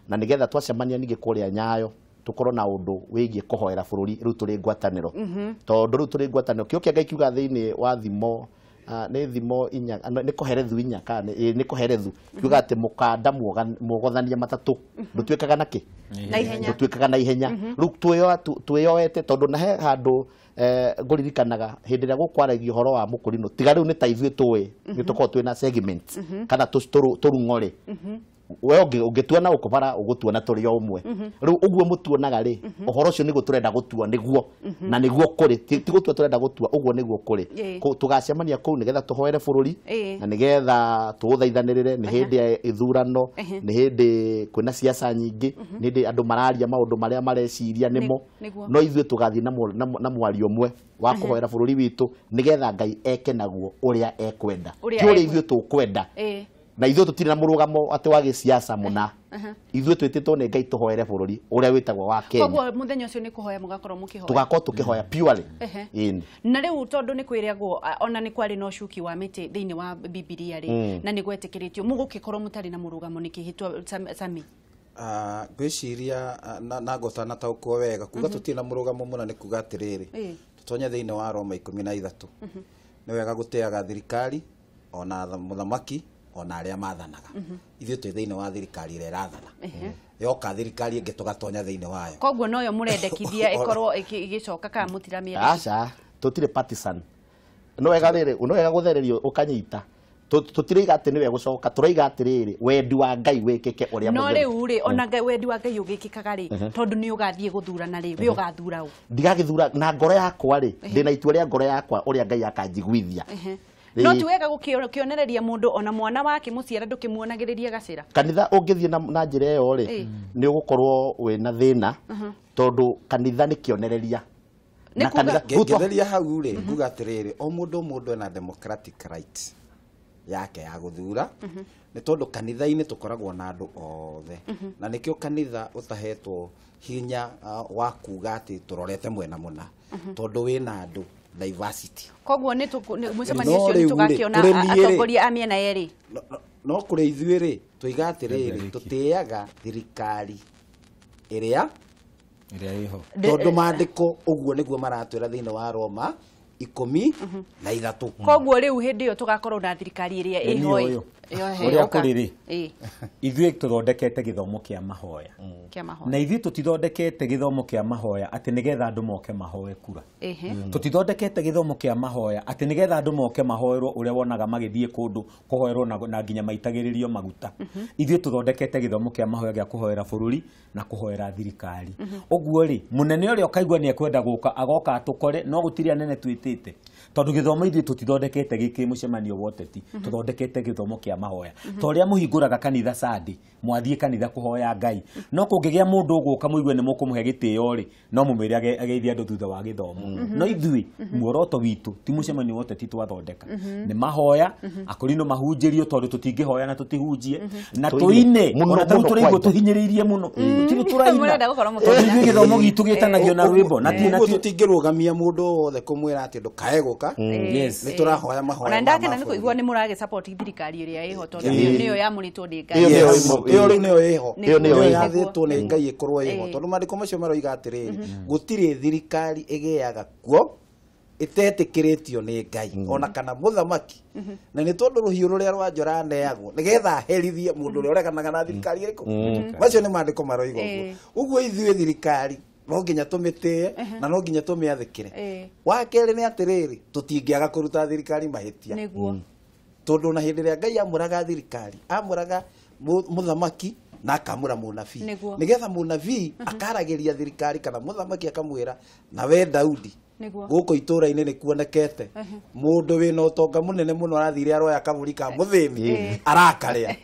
na nĩgetha twacemania ningĩ kũrĩa Nyayo tukorwo na undu wigie kuhoera bururi riu turi ngwataniro tondu riu turi ngwataniro kio kia Ngai kiuga thiini wa thimo nĩ thimo inya nĩ koherethu inya kana nĩ koherethu kiuga atĩ mũkanda mwogothania matatũ ndũtuĩkaga na kĩ ndũtuĩkaga na ihenya rĩu twĩyoete tondũ na he handũ ngũririkanaga hĩndĩ ĩrĩa gũkwaragio ũhoro wa mũkũrinũ tiga rĩu nĩ ta ithuĩ tũĩ nĩ tũkoragwo twĩna segments kana tũrung'o rĩ we ũngĩtuona ũkũbara ũgũtuona tũrĩ o ũmwe rĩu ũguo mũtuonaga rĩ ũhoro ũcio nĩguo tũrenda gũtua nĩguo na nĩguo kũrĩ ti gũtua tũrenda gũtua ũguo nĩguo kũrĩ tũgacemania kũu nĩgetha tũhoere bũrũri na nĩgetha tũũthaithanĩrĩre nĩ hĩndĩ ya ithurano nĩ hĩndĩ kwĩna siasa nyingĩ nĩ hĩndĩ andũ mararia maũndũ marĩa mareciria nĩmo no ithuĩ tũgathiĩ na mwario ũmwe wa kũhoera bũrũri witũ nĩgetha Ngai eke naguo ũrĩa ekwenda ti ũrĩa ithuĩ tũkwenda Na ithuĩ tũtirĩ na mũrũgamo atĩ wa gĩciaca mũna. Ithuĩ twĩtĩtwo nĩ Ngai tũhoere bũrũri ũrĩa wĩtagwo wa Kenya. Koguo mũthenya ũcio nĩ kũhoya mũgakorwo mũkĩhoya. Tũgakorwo tũkĩhoya purely. Ĩni. Na rĩu tondũ nĩ kwĩragwo ona nĩ kwarĩ na ũcuki wa mĩtĩ thĩinĩ wa Bibilia rĩ, na nĩ gwetĩkĩrĩtio mũgũkĩkorwo mũtarĩ na mũrũgamo nĩ kĩhĩtwa Sami? Ngwĩciria na ngotana taũkwo wega kuga tũtirĩ na mũrũgamo mũna nĩ kuga atĩrĩrĩ, tũtonye thĩinĩ wa Roma 13. Nĩ wega gũtĩaga thirikari ona mũthamaki ona arĩa mathanaga. Ithuĩ twĩ thĩinĩ wa thirikari ĩrĩa ĩrathana. Yoka thirikari ĩngĩ tũgatonya thĩinĩ wayo. Koguo noyo mũrendekithia ĩkorwo ĩgĩcoka kana mũtiramĩendekithia? Aca, tũtirĩ partisan. No wega rĩrĩ, no wega gũthererio ũkanyita. Tũtiraiga atĩ nĩwe gũcoka, tũraiga atĩrĩrĩ, wendi wa Ngai wĩkĩke ũrĩa No rĩu rĩ, ona Ngai wendi wa Ngai ũgĩkĩkaga rĩ, tondũ nĩ ũgathiĩ gũthurana rĩ, we ũgathura ũ? Ndigagĩthura na ngoro yakwa rĩ, ndĩna itua rĩa ngoro yakwa ũrĩa Ngai akanjiguithia. No ti wega gũkĩonereria mũndũ ona mwana wake mũciara ndũkĩmuonagĩrĩria gacĩra. Kanitha ũngĩthiĩ na njĩra ĩyo rĩ, nĩ ũgũkorwo wĩna thĩna, tondũ kanitha nĩ kĩonereria. Ngĩtheria hau rĩ, nguga atĩrĩrĩ, o mũndũ ena democratic right yake ya gũthura, nĩ tondũ kanitha-inĩ tũkoragwo na andũ othe. Na nĩkĩo kanitha ũtahetwo hinya wa kuga atĩ tũrorete mwena mũna, tondũ wĩna andũ diversity. Koguo nĩ mũcemanio ũcio nĩ tũgakĩona atongoria a mĩena yerĩ. No kũrĩ ithuĩ rĩ, tũiga atĩrĩrĩ, tũtĩaga thirikari ĩrĩa ĩho, tondũ maandĩko ũguo nĩguo maratwĩra thĩinĩ wa Roma 13. Koguo rĩu hĩndĩ ĩyo tũgakorwo na thirikari ĩrĩa ĩho. Ũrĩa kũrĩ rĩ, ithuĩ tũthondekete gĩthomo kĩa mahoya. Na ithuĩ tũtithondekete gĩthomo kĩa mahoya atĩ nĩgetha andũ moke mahoe kura. Tũtithondekete gĩthomo kĩa mahoya atĩ nĩgetha andũ moke mahoerwo ũrĩa wonaga magĩthiĩ kũndũ kũhoerwo na nginya maitagĩrĩrio maguta. Ithuĩ tũthondekete gĩthomo kĩa mahoya gĩa kũhoera bũrũri na kũhoera thirikari. Ũguo rĩ, mũnene ũrĩa ũkaigua nĩ ekwenda gũka agoka atũkore, no gũtirĩ anene twĩtĩte. Tondũ gĩthomo ithuĩ tũtithondekete gĩkĩ mũcemanio wa ũteti, tũthondekete gĩthomo kĩa mahoya. Ta ũrĩa mũhingũraga kanitha Sunday, mwathiĩ kanitha kũhoya Ngai. No kũngĩgĩa mũndũ ũgũka mũigue nĩ mũkũmũhe gĩtĩo rĩ, no mũmwĩre ageithie andũ thutha wa gĩthomo. No ithuĩ muoroto witũ ti mũcemanio wa ũteti twathondeka. Nĩ mahoya, akũrinũ mahunjĩrio tondũ tũtingĩhoya na tũtihunjie. Na tũine, ona tarĩu tũraigua tũhinyĩrĩirie mũno. Tũtirĩ tũraina. Tondũ ithuĩ gĩthomo gitũ gĩtanagio na rwĩmbo. Na tũtingĩrũgamia mũndũ wothe kũmwĩra atĩ ndũkae gũka. Nĩ tũrahoya mahoya. Ona ndakena nĩ kũigua nĩ mũragĩ support thirikari ĩrĩa ĩho tondũ nĩyo yamũrĩtwo nĩ Ngai. Ĩyo rĩu nĩyo ĩho. Ĩyo nĩyo yathĩtwo nĩ Ngai ĩkorwo ĩho. Tondũ maandĩko macio maroiga atĩrĩrĩ, gũtirĩ thirikari ĩgĩaga kuo ĩtetĩkĩrĩtio nĩ Ngai ona kana mũthamaki. Na nĩ tondũ rũhiũ rũrĩa rwa njora aneagwo nĩgetha aherithie mũndũ ũrĩa ũreganaga na thirikari ĩrĩkũ. Macio nĩ maandĩko maroiga ũguo. Ũguo ithuĩ thirikari no nginya tũmĩtĩe na no nginya tũmĩathĩkĩre. Wa kerĩ nĩ atĩrĩrĩ, tũtingĩaga kũruta thirikari mahĩtia. Tondũ na hĩndĩ ĩrĩa Ngai amũraga thirikari, amũraga mũthamaki na akamũra mũnabii. Nĩgetha mũnabii akaragĩria thirikari kana mũthamaki akamwĩra, na we Daudi, gũkũ itũũra-inĩ nĩ kuonekete mũndũ wĩna ũtonga mũnene mũno arathire aroya kaburi ka mũthĩni arakarĩa.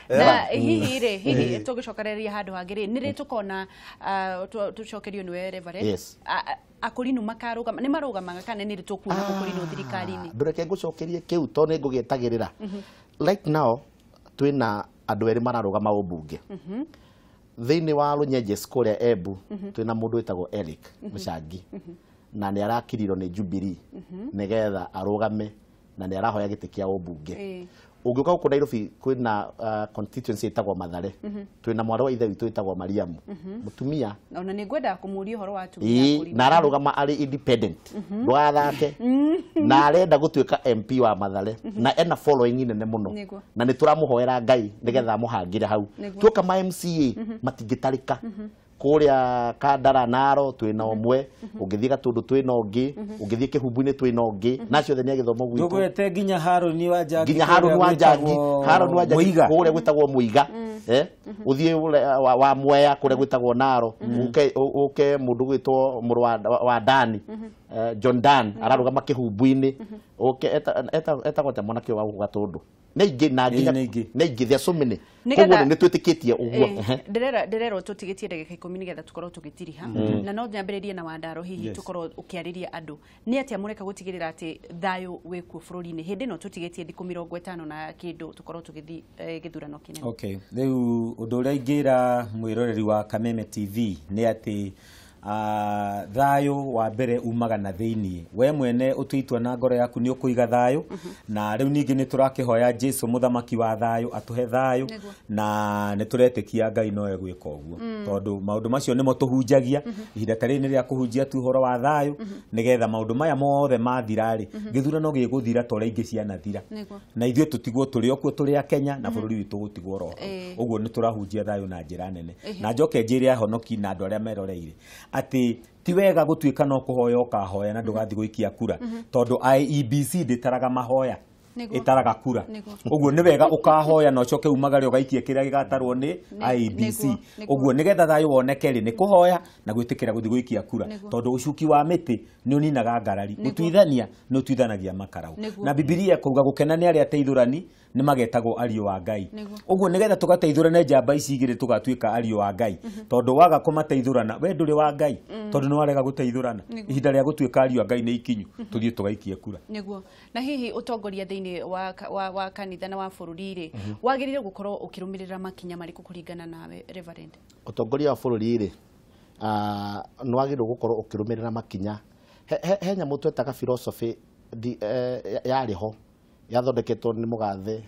Na hihi rĩ, hihi tũgĩcokereria handũ hangĩ rĩ, nĩ rĩ tũkona tũcokerio nĩwe Reverend? Akũrinũ makarũgama, nĩ marũgamaga kana nĩ rĩ tũkuona mũkũrinũ thirikari-inĩ? Ndũreke ngũcokerie kĩu tondũ nĩ ngũgĩetagĩrĩra. Right now twĩna andũ erĩ mararũgama ũmbunge. Thĩinĩ wa Runyenjes kũrĩa Embu twĩna mũndũ wĩtagwo Eric Mũcangi. Na nĩ arakirirwo nĩ Jubilee nĩgetha arũgame na nĩ arahoya gĩtĩ kĩa ũmbunge. Ũngĩũka gũkũ Nairobi kwĩna constituency ĩtagwo Mathare. Twĩna mwarĩ wa ithe witũ wĩtagwo Mariamu. Mũtumia. Ona nĩ ngwendaga kũmũria ũhoro wa atumia akũrinũ. Na ararũgama arĩ independent. Ndũgathake. Na arenda gũtuĩka MP wa Mathare. Na ena following nene mũno. Na nĩ tũramũhoera Ngai nĩgetha amũhangĩre hau. Tuoka ma MCA matingĩtarĩka. Kũrĩa Kandara Naro twĩna ũmwe, ũngĩthiĩ Gatũndũ twĩna ũngĩ, ũngĩthiĩ Kĩhumbu-inĩ twĩna ũngĩ, na acio othe nĩ a gĩthomo gwitũ. Ndũgwete nginya Harũni wa Njangi, nginya Harũni wa Njangi, Harũni wa Njangi kũrĩa gwĩtagwo Mũiga, ũthiĩ wa Mwea kũrĩa gwĩtagwo Naro, ũke mũndũ gwĩtwo mũrũ wa Dani, John Dan ararũgama Kĩhumbu-inĩ, ũke etagwo atĩa mwanake ũyũ wa gũkũ Gatũndũ? Nĩ aingĩ na nginya nĩ aingĩ, there are so many. Koguo nĩ twĩtĩkĩtie ũguo. Ndĩrerwo tũtigĩtie ndagĩka 10 nĩgetha tũkorwo tũgĩtiriha, na no nyambĩrĩrie na Wandaro, hihi tũkorwo ũkĩarĩria andũ nĩ atĩa mũreka gũtigĩrĩra atĩ thayũ wĩkuo bũrũri-inĩ hĩndĩ ĩno tũtigĩtie thikũ 50 na kĩndũ tũkorwo tũgĩthiĩ gĩthurano kĩnene. Okay, rĩu ũndũ ũrĩa ingĩra mwĩroreri wa Kameme TV nĩ atĩ thayũ wa mbere umaga na thĩiniĩ. We mwene ũtue itua na ngoro yaku nĩ ũkũiga thayũ, na rĩu ningĩ nĩ tũrakĩhoya Jesu mũthamaki wa thayũ atũhe thayũ, na nĩ tũretĩkia Ngai no egwĩka ũguo, tondũ maũndũ macio nĩmo tũhunjagia. Ihinda ta rĩrĩ nĩ rĩa kũhunjia tu ũhoro wa thayũ, nĩgetha maũndũ maya mothe mathira-rĩ, gĩthurano gĩgũthira ta ũrĩa ingĩ cianathira, na ithuĩ tũtigwo tũrĩ o kuo tũrĩ a Kenya, na bũrũri witũ gũtigwo oro hau. Ũguo nĩ tũrahunjia thayũ na njĩra nene. Na njoke njĩre ahonoki na andũ arĩa meroreire atĩ ti wega gũtuĩka no kũhoya ũkahoya na ndũgathiĩ gũikia kura, tondũ IEBC ndĩtaraga mahoya, ĩtaraga kura. Ũguo nĩ wega ũkahoya na ũcoke umagare ũgaikie kĩrĩa gĩgatarwo nĩ IEBC. Ũguo nĩgetha thayũ woneke rĩ, nĩ kũhoya na gwĩtĩkĩra gũthiĩ gũikia kura, tondũ ũcuki wa mĩtĩ nĩ ũninaga ngarari, gũtuithania nĩ ũtuithanagia makarau. Na Bibilia ĩkauga gũkena nĩ arĩa ateithũrani nĩ magetagwo ariũ a Ngai. Ũguo nĩgetha tũgateithũrane njamba ici igĩrĩ tũgatuĩka ariũ a Ngai, tondũ waga kũmateithũrana we ndũrĩ wa Ngai, tondũ nĩ warega gũteithũrana. Ihinda rĩa gũtuĩka ariũ a Ngai nĩ ikinyu, tũthiĩ tũgaikie kura. Nĩguo. Na hihi ũtongoria thĩinĩ wa kanitha na wa bũrũri rĩ, wagĩrĩire gũkorwo ũkĩrũmĩrĩra makinya marĩkũ kũringana nawe Reverend? Ũtongoria wa bũrũri rĩ, nĩ wagĩrĩirwo gũkorwo ũkĩrũmĩrĩra makinya. He nyamũ twetaga philosophy yarĩ ho, yathondeketwo nĩ mũgathe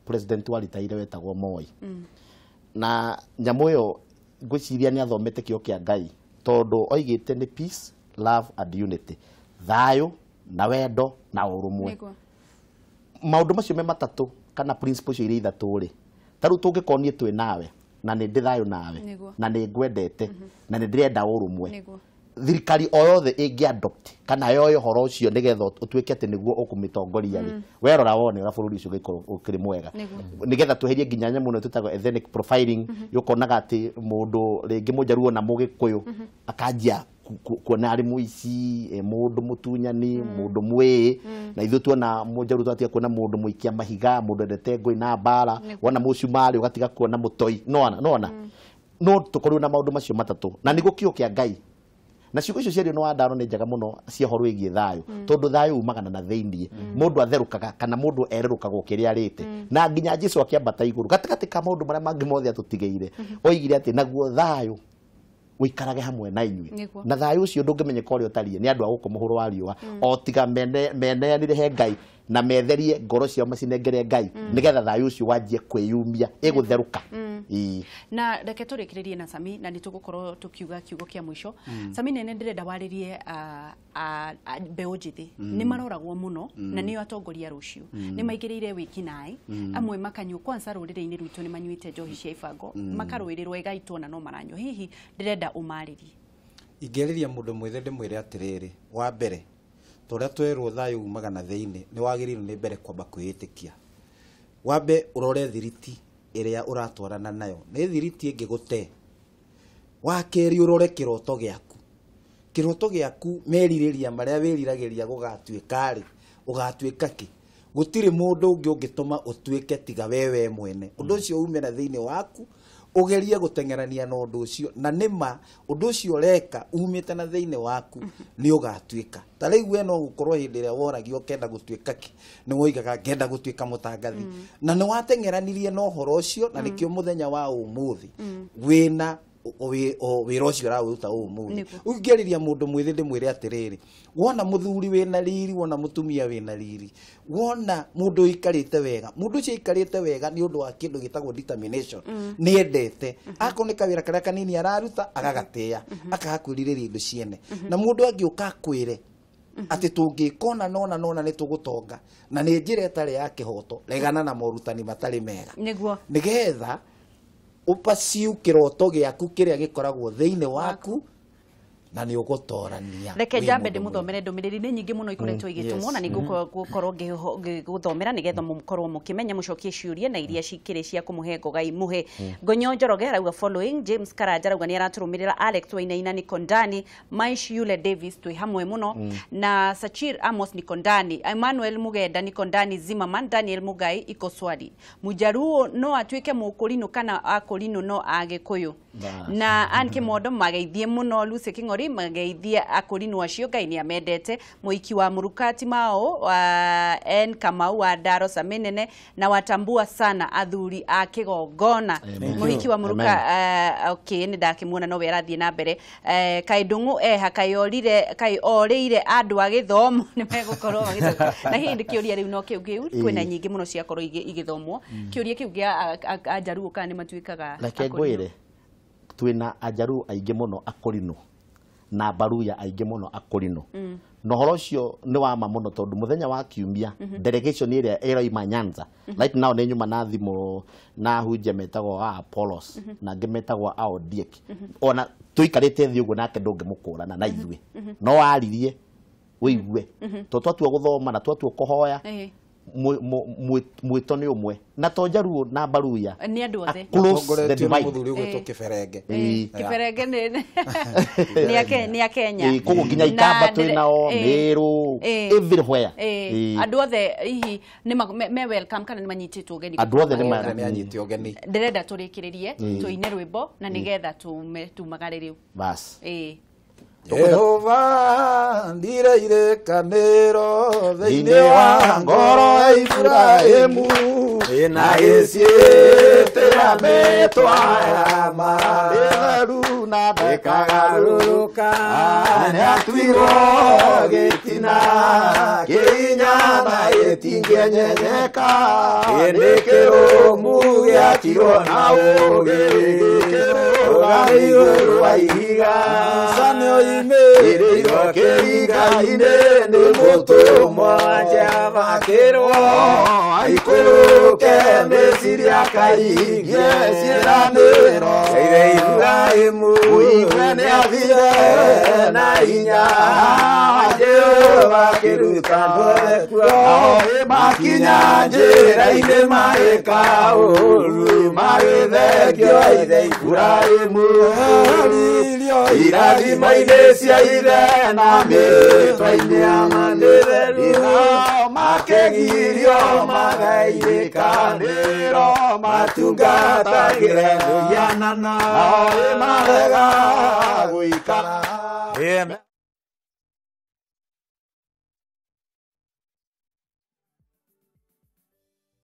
president wa ritaire wetagwo Moi. Na nyamũ ĩyo ngwĩciria nĩ athomete kĩo kĩa Ngai, tondũ oigĩte nĩ peace, love and unity, thayũ na wendo na ũrũmwe. Maũndũ macio me matatũ kana principle icio iria ithatũ rĩ, ta rĩu tũngĩkorwo niĩ twĩ nawe na nĩ ndĩ thayũ nawe na nĩ ngwendete na nĩ ndĩrenda ũrũmwe, thirikari o yothe ĩngĩ adopt kana yoe ũhoro ũcio nĩgetha ũtuĩke atĩ nĩguo ũkũmĩtongoria rĩ, werora wone ũrĩa bũrũri ũcio ũgĩkorwo ũkĩrĩ mwega, nĩgetha tweherie nginya nyamũ ĩno twĩtaga ethnic profiling, ũkonaga atĩ mũndũ rĩngĩ mũnjaruo na mũgĩkũyũ akanjia kuona arĩ mũici, mũndũ mũtunyani, mũndũ mwĩĩ, na ithuĩ tuona mũnjaruo twatiga kuona mũndũ mũikia mahiga, mũndũ endete ngũi na mbara, wona mũcumarĩ ũgatiga kuona mũtoi, nona nona no tũkorwo na maũndũ macio matatũ, na nĩguo kĩo kĩa Ngai. Na ciugo icio ciario nĩ Wandaro nĩ njega mũno cia ũhoro wĩgiĩ thayũ, tondũ thayũ umaga na thĩiniĩ. Mũndũ atherũkaga kana mũndũ ererũkaga kĩrĩa arĩte, na nginya Jesu akĩambata igũrũ gatagatĩ ka maũndũ marĩa mangĩ mothe atũtigĩire, oigire atĩ naguo thayũ ũikarage hamwe na inyuĩ. Na thayũ ũcio ndũngĩmenyeka ũrĩa ũtariĩ nĩ andũ a gũkũ mũhuro wa riũa, o tiga meneanire he Ngai na metherie ngoro ciao macinengere Ngai, nĩgetha thayũ ũcio wanjie kwĩyumia, ĩgũtherũka. Na reke tũrĩkĩrĩrie na Sami, na nĩ tũgũkorwo tũkiuga kiugo kĩa mũico. Sami, nene ndĩrenda warĩrie mbeũ njĩthĩ, nĩ maroragwo mũno na nĩo atongoria rũciũ, nĩ maingĩrĩire wĩkinaĩ, amwe makanyua kwanza rũrĩrĩ-inĩ rwitũ nĩ manyuĩte njohi cia ibango, makarũĩrĩrwo ĩgaitwo na no maranyua. Hihi ndĩrenda ũmarĩrie. Ingĩarĩria mũndũ mwĩthĩ ndĩmwĩre atĩrĩrĩ, wa mbere torĩa twerwo thayũ umaga na thĩinĩ, nĩ wagĩrĩirwo nĩ mbere kwamba kwĩĩtĩkia. Wambe ũrore thiriti ĩrĩa ũratwarana nayo nĩ thiriti ĩngĩgũte. Wa kerĩ ũrore kĩroto gĩaku, kĩroto gĩaku merirĩria marĩa wĩriragĩria gũgatuĩka rĩ, ũgatuĩka kĩ? Gũtirĩ mũndũ ũngĩ ũngĩtũma ũtuĩke tiga wewe mwene. Ũndũ ũcio ume na thĩinĩ waku, ũgerie gũteng'erania na ũndũ ũcio, na nĩma ũndũ ũcio ũreka umĩte na thĩinĩ waku nĩ ũgatuĩka. Ta rĩu we no gũkorwo hĩndĩ ĩrĩa woragio ũkenda gũtuĩka kĩ, nĩ woigaga ngenda gũtuĩka mũtangathi, na nĩ wateng'eranirie na ũhoro ũcio, na nĩkĩo mũthenya wa ũmũthĩ wĩna wĩra ũcio ũraũruta ũmũthĩ. Ũngĩarĩria mũndũ mwĩthĩ ndĩmwĩre atĩrĩrĩ, wona mũthuri wĩna riri, wona mũtumia wĩna riri, wona mũndũ ũikarĩte wega, mũndũ ũcio aikarĩte wega nĩ ũndũ wa kĩndũ gĩtagwo determination, nĩ endete akorwo nĩ kawĩra karĩa kanini araruta agagatĩĩa, akaga kwĩrirĩria indo ciene. Na mũndũ angĩũka akwĩre atĩ tũngĩka ũna na ũna na ũna nĩ tũgũtonga, na nĩ njĩra ĩtarĩ ya kĩhoto, regana na morutani matarĩ mega, nĩgetha ũpaciu kĩroto gĩaku kĩrĩa gĩkoragwo thĩinĩ waku, na nĩ ũgũtorania. Reke njambe ndĩmũthomere ndũmĩrĩri nĩ nyingĩ mũno ikoretwo igĩtũmwo na nĩngũkorwo ngĩgũthomera nĩgetha mũkorwo mũkĩmenya mũcokie ciũria na iria cikĩrĩ cia kũmũhe ngogai mũhe. Ngonyo Njoroge arauga following, James Karanja arauga nĩ aratũrũmĩrĩra, Alex Wainaina Nikondani, Maish Yule Davis twĩ hamwe mũno, na Sachir Amos Nikondani, Emmanuel Mugenda Nikondani, Zimmerman Daniel Mugai iko swali. Mujaruo no atuĩke mũkũrinũ kana akũrinũ no agĩkũyũ? Na Ann Kimondo mageithie mũno, Lucy King'ori mageithie akũrinũ acio Ngai nĩ amendete, Mũiki wa Mũrukati Mao wa N Kamau wa Ndaro Samenene na watambua sana athuri a kĩgongona. Mũhiki wa Mũruka okay nĩ ndakĩmuona no we arathiĩ na mbere. Kaĩ Ndung'u eha kaĩ orĩire andũ a gĩthomo nĩ megũkorwo magĩcokia. Na hihi nĩ kĩũria rĩu no kĩu kĩu kwĩna nyingĩ mũno ciakorwo igĩthomwo. Kĩũria kĩu gĩa Ajaruo kana nĩ matuĩkaga Reke ngwĩre twĩna Ajaruo aingĩ mũno akũrinũ na Baruya aingĩ mũno akũrinũ. Na ũhoro ũcio nĩ wa ma mũno tondũ mũthenya wa kiumia delegation ĩrĩa ĩroima Nyanza right now nĩ nyuma na thimũ na hunjia metagwo a Apollos na angĩ metagwo a Odiek. Ona tũikarĩte thĩ ũguo nake ndũngĩmũkũrana na ithuĩ no aririe ũigue to twatua gũthoma na twatua kũhoya mwĩto nĩ ũmwe na to Njaruo na Baruya nĩ andũ othe Tongoretio nĩ mũthuri ũgwĩtwo Kĩberenge. Kĩberenge nĩ a Kenya. Koguo nginya Ikamba twĩ nao, Meru, everywhere. Andũ othe hihi me welcome kana nĩ manyitĩtwo ũgeni? Andũ othe nĩ anyite ũgeni. Ndĩrenda tũrĩkĩrĩrie tũine rwĩmbo na nĩgetha tumagare rĩu. Bas. Jehova ndireire kanero thĩinĩ wa ngoro ya Ibrahimu na ĩciĩtĩra mĩtwa ya matheru na ndĩkagarũrũka nĩatuirwo gĩtina kĩinya na gĩtingĩenyenyeka nĩ kĩrũmu gĩakirwo na ũũgĩ kĩrũgame igũrũ wa ihiga ĩrĩirwo kĩringa-inĩ nĩ mũtũmwo Jehova akĩrwo aikũrũke Misiri akahingie ciĩranĩro cia Ibrahimu. Mũigue nĩathire na hinya Jehova akĩruta andũ othe kuo makinya njĩra-inĩ magĩka ũũru magĩthengio ithe Ibrahimu irathimo-inĩ cia ithe na mĩtwa-inĩ ya matheru makĩgirio magairĩkanĩro matungatagĩre mũhianano nao marega gũikara. Amen.